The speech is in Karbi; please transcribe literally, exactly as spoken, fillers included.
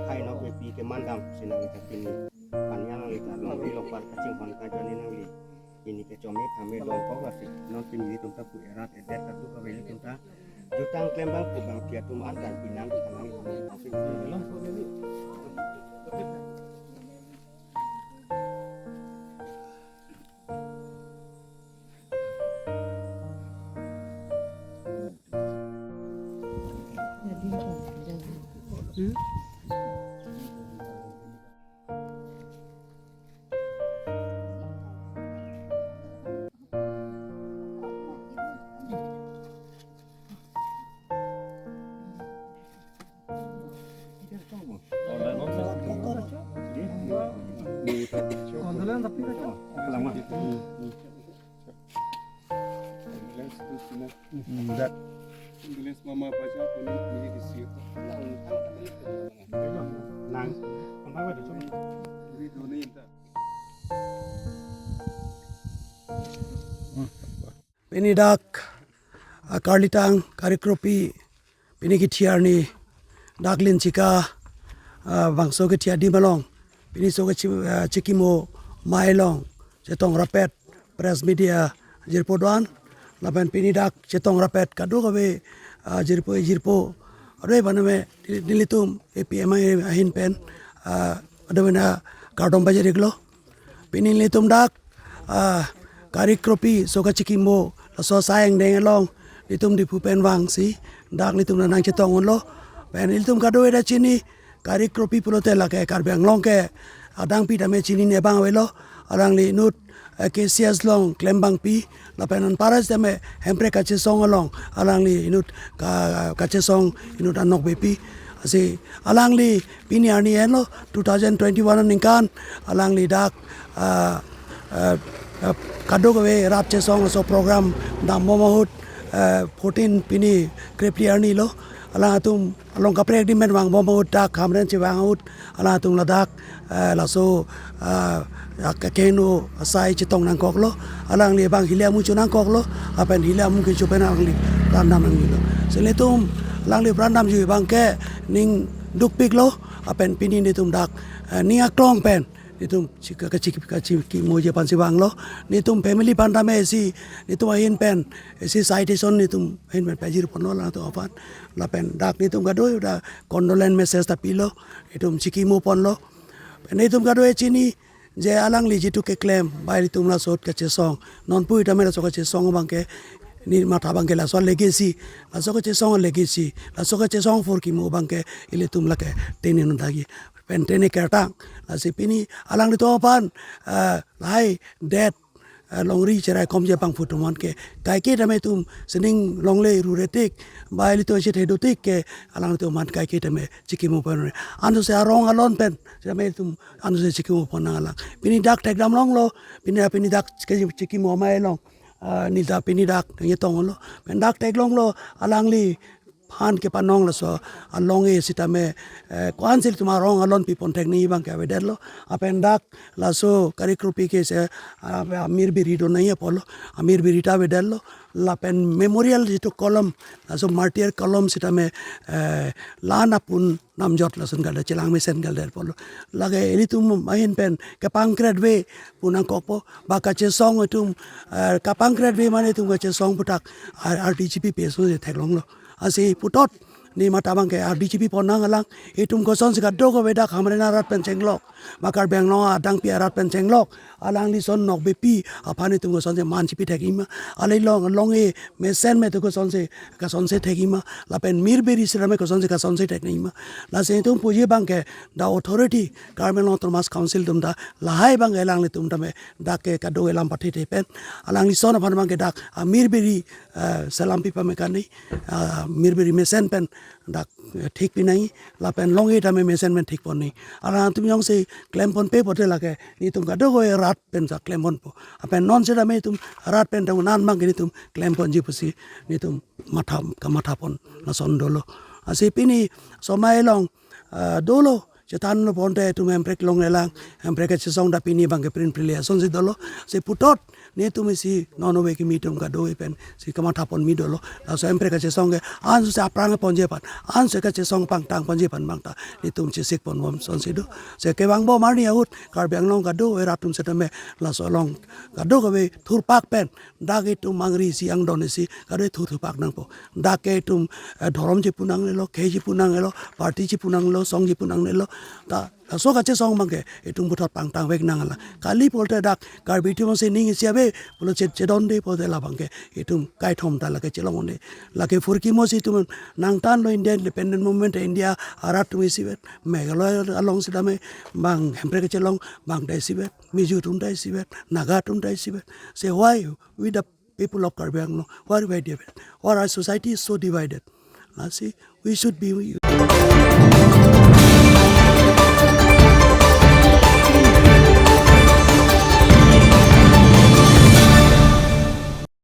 Khai nokbepi kemandam si nangli ta pini. Panya nangli ta longri longpat kachinghon kajani nangli. Pini kechome thame dongkok lasi. Non pini ilitum ta pu erat edet katu kave ilitum ta jutang klembang pu bangpi atum an kan pinang kanang. Ambulance mama pacha koni ni di siyo. Nang, ang bawa di sini. Ini doni inta. Pini dak, ah, karlitang, kari kropi, pini kethi arni, dak Linchika, ah, bangso kethi adim along, pini so kechi-, ah, chikimo amei along, chetong rapet, press media, jirpo do-an, lapen pini dak chetong rapet, kadokave, ah, jirpo, jirpo, ave paname, neli-, nelitum, A P M I ahin pen, ah, ado na kardom pajir-iklo. Pini nelitum dak, ah, kari kropi so kachikimo, laso asai angdeng along, nelitum Diphu pen vangsi, dak nelitum nang chetong unlo. Pen nelitum kadokave ta chini, kari kropi pulote lake Karbi Anglong ke, adangpi tame chinine abang avelo, alangli inut, eh, K C S along klembangpi, lapen anparsi tame Hemprek kachesong along, alangli inut ka-, kachesong inut anokbepi. Lasi alangli pini arni henlo, two thousand twenty-one aningkan, alangli dak, ah, ah, ah, kadokave rat chesong aso program dambom ahut, ah, fourteen pini krephli arni lo, alangtum along kaprek adim pen vangbom ahut dak Hamren chevang ahut alangtum ladak, eh, laso, eh, kekeno asai chetong nangkoklo, alangli abang hili amu chu nangkoklo, lapen hili amu kecho pen alangli pran dam nangjilo. Si nelitum alangli pran damji abang ke ning dukpiklo, lapen pini nelitum dak, eh, ning aklong pen nelitum chika-, kachi-, kachikimoji aphansi vanglo, nelitum family aphan tame isi, nelitum ahin pen isi citation nelitum ahin pen pajir ponlo alangtum aphan. Lapen dak nelitum kadokave ta condolence message ta pilo, nelitum chikimo ponlo. Pen nelitum kadokave chini, je alangli jitu keklem, bai ilitum laso ahut kachesong, nonpu tame laso kachesong abang ke, neli matha abang ke laso legacy, laso kachesong legacy, laso kachesong phurkimo abang ke, ilitum lake tene nundagi, pen tene kertang. Lasi pini alanglitum aphan, eh, lahai det, eh, longri cherai komji abang phu atum an ke, kaike tame itum sining longle rure tik, bai ilitum chethe do tik ke, alanglitum aphan kaike tame chikimo pen. Anose arong alon pen, tame itum anose chikimo pon nanglang. Pini dak thekdam longlo, pini, pini dak chiki-, chikimo amei along, ah, neli ta pini dak nangchetong lo. Pen dak theklonglo, alangliphan kepanong laso alonge sitame, eh, ko-ansi itum arong alon pipon thekji abang ke avedetlo. Lapen dak laso kari kropi ke se, ah, amir biri do nangji apotlo, amir biri ta avedetlo. Lapen memorial jitu column, laso martyr column sitame, eh, la-an apun namjot lason kaldet, chelang mesen kaldet apotlo. Lake ilitum ahin pen kepangkretve pu nangkokpo, ba kachesong itum, eh, kepangkretve mane itum kachesong pu dak R D G P pen so theklonglo. Lasi puthot neli matha abang ke R D G P pon nanglang, itum kosonsi kadokave dak Hamren arat pen chenglok, ba Karbi Anglong adangpi arat pen chenglok, alangli ason nokbepi aphan itum kosonsi man chipi thekji ma, alangli along longe mesen me itum kosonsi kasonse thekji ma, lapen mir biri sitame kosonsi kasonse thekji ma. Lasi itum puji abang ke the authority, Karbi Anglong Autonomous Council atum ta, lahai abang ke alanglitum tame dak ke kadokave lam pathethe pen, alangli ason aphan abang ke dak amir biri, eh, selam pi pame kani, ah, mir biri mesen pen dak, eh, thik pi nangji, lapen longe tame mesen pen thik pon nangji. Alangtum jongsi klem ponpe pulote lake nelitum kadokave rat pen ta klem ponpo. Lapen non sitame itum rat pen ta unan abang ke nelitum klem ponji pusi nelitum matha, kamatha pon lason dolo. Lasi pini somai along, ah, dolo, chethanlo ponte itum Hemprek longlelang, Hemprek kachesong ta pini abang ke prin prile asonsi dolo. Lasi puthot Netum isi non ove kimi atum kado-e pensi kamatha ponmi dolo. Laso Hemprek kachesong ke ansi aphrang ponji aphan, ansi kachesong pangtang ponji aphan bang ta netum chesik ponbom asonsi do. Si kevangbom arni ahut Karbi Anglong kado-e rat atum setame laso along kadokave thurpak pen dak itum mangri isi angdon isi kado-e thur thurpak nangpo. Dak ke itum, eh, dhorom chipu nangnelo, khei chipu nangnelo, party chipu nangnelo, song chipu nangnelo. Ta laso kachesong abang ke itum puthot pangtang vek nang alang. Kali pulote dak Karbi atum si ning isi ave pulo chet chedonde pulote labang ke itum kaithom ta lake chelong un-e. Lake phurkimo si itum nangtanglo India independent movement, India arat atum isivet, Meghalaya along setame bang Hemprek kachelong bang ta isivet, Mizo atum ta isivet, Naga atum ta isivet. Say why we the people of Karbi Anglong, why we divided? Why our society is so divided? Lasi we should be